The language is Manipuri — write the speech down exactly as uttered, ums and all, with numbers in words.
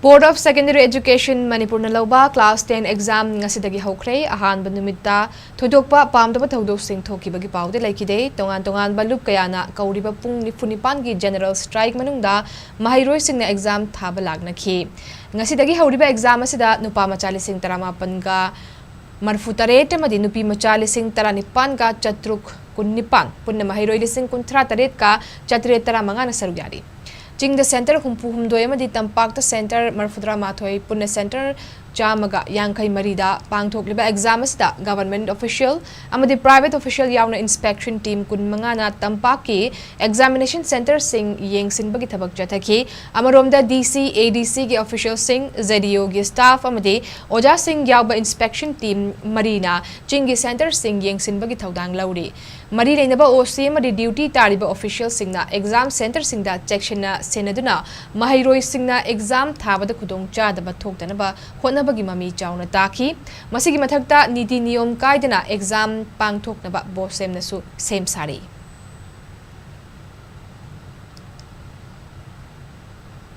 Board of Secondary Education ꯃꯅꯤꯄꯨꯔꯅ ꯂꯧꯕ class ten exam ꯉꯁꯤꯗꯒꯤ ꯍꯧꯈ꯭ꯔꯦ꯫ ꯑꯍꯥꯟꯕ ꯅꯨꯃꯤꯠꯇ ꯊꯣꯏꯗꯣꯛꯄ ꯄꯥꯝꯗꯕ ꯊꯧꯗꯣꯛꯁꯤꯡ ꯊꯣꯛꯈꯤꯕꯒꯤ ꯄꯥꯎꯗꯤ ꯂꯩꯈꯤꯗꯦ꯫ ꯇꯣꯉꯥꯟ ꯇꯣꯉꯥꯟꯕ ꯂꯨꯞ ꯀꯌꯥꯅ ꯀꯧꯔꯤꯕ ꯄꯨꯡ ꯅꯤꯐꯨ ꯅꯤꯄꯥꯟꯒꯤ general strike ꯃꯅꯨꯡꯗ ꯃꯍꯩꯔꯣꯏꯁꯤꯡꯅ exam ꯊꯥꯕ ꯂꯥꯛꯅꯈꯤ꯫ ꯉꯁꯤꯗꯒꯤ ꯍꯧꯔꯤꯕ exam ꯑꯁꯤꯗ ꯅꯨꯄꯥ ꯃꯆꯥ ꯂꯤꯁꯤꯡ ꯇꯔꯥꯃꯥꯄꯟꯒ ꯃꯔꯤꯐꯨ ꯇꯔꯦꯠ ꯑꯃꯗꯤ ꯅꯨꯄꯤ ꯃꯆꯥ ꯂꯤꯁꯤꯡ ꯇꯔꯥꯅꯤꯄꯥꯟꯒ ꯆꯥꯇ꯭ꯔꯨꯛ ꯀꯨꯟꯅꯤꯄꯥꯟ, ꯄꯨꯟꯅ ꯃꯍꯩꯔꯣꯏ ꯂꯤꯁꯤꯡ ꯀꯨꯟꯊ꯭ꯔꯥ ꯇꯔꯦꯠꯀ ꯆꯥꯇ꯭ꯔꯦꯠ ꯇꯔꯥꯃꯉꯥꯅ ꯁꯔꯨꯛ ꯌꯥꯔꯤ꯫ ꯆꯤꯡꯗ centre ꯍꯨꯝꯐꯨ ꯍꯨꯝꯗꯣꯏ ꯑꯃꯗꯤ ꯇꯝꯄꯥꯛꯇ centre ꯃꯔꯤꯐꯨꯇꯔꯥ ꯃꯥꯊꯣꯏ, ꯄꯨꯟꯅ centre ꯆꯥꯝꯃꯒ ꯌꯥꯡꯈꯩ ꯃꯔꯤꯗ ꯄꯥꯡꯊꯣꯛꯂꯤꯕ exam ꯑꯁꯤꯗ government official ꯑꯃꯗꯤ private official ꯌꯥꯎꯅ inspection team ꯀꯨꯟꯃꯉꯥꯅ ꯇꯝꯄꯥꯛꯀꯤ examination centreꯁꯤꯡ ꯌꯦꯡꯁꯤꯟꯕꯒꯤ ꯊꯕꯛ ꯆꯠꯊꯈꯤ꯫ ꯑꯃꯔꯣꯝꯗ, D C, A D Cꯒꯤ officialꯁꯤꯡ, Z D Oꯒꯤ staff ꯑꯃꯗꯤ ꯑꯣꯖꯥꯁꯤꯡ ꯌꯥꯎꯕ inspection team ꯃꯔꯤꯅ ꯆꯤꯡꯒꯤ centreꯁꯤꯡ ꯌꯦꯡꯁꯤꯟꯕꯒꯤ ꯊꯧꯗꯥꯡ ꯂꯧꯔꯤ꯫ ꯃꯔꯤ ꯂꯩꯅꯕ O C ꯑꯃꯗꯤ duty ꯇꯥꯔꯤꯕ officialꯁꯤꯡꯅ exam centreꯁꯤꯡꯗ ꯆꯦꯛꯁꯤꯟꯅ ꯁꯦꯟꯅꯗꯨꯅ ꯃꯍꯩꯔꯣꯏꯁꯤꯡꯅ exam ꯊꯥꯕꯗ ꯈꯨꯗꯣꯡꯆꯥꯗꯕ ꯊꯣꯛꯇꯅꯕ ꯍꯣꯠꯅꯕꯒꯤ ꯃꯃꯤ ꯆꯥꯎꯅ ꯇꯥꯈꯤ꯫ ꯃꯁꯤꯒꯤ ꯃꯊꯛꯇ, ꯅꯤꯇꯤ ꯅꯤꯌꯣꯝ ꯀꯥꯏꯗꯅ exam ꯄꯥꯡꯊꯣꯛꯅꯕ ꯕꯣꯁꯦꯝꯅꯁꯨ ꯁꯦꯝ ꯁꯥꯔꯤ꯫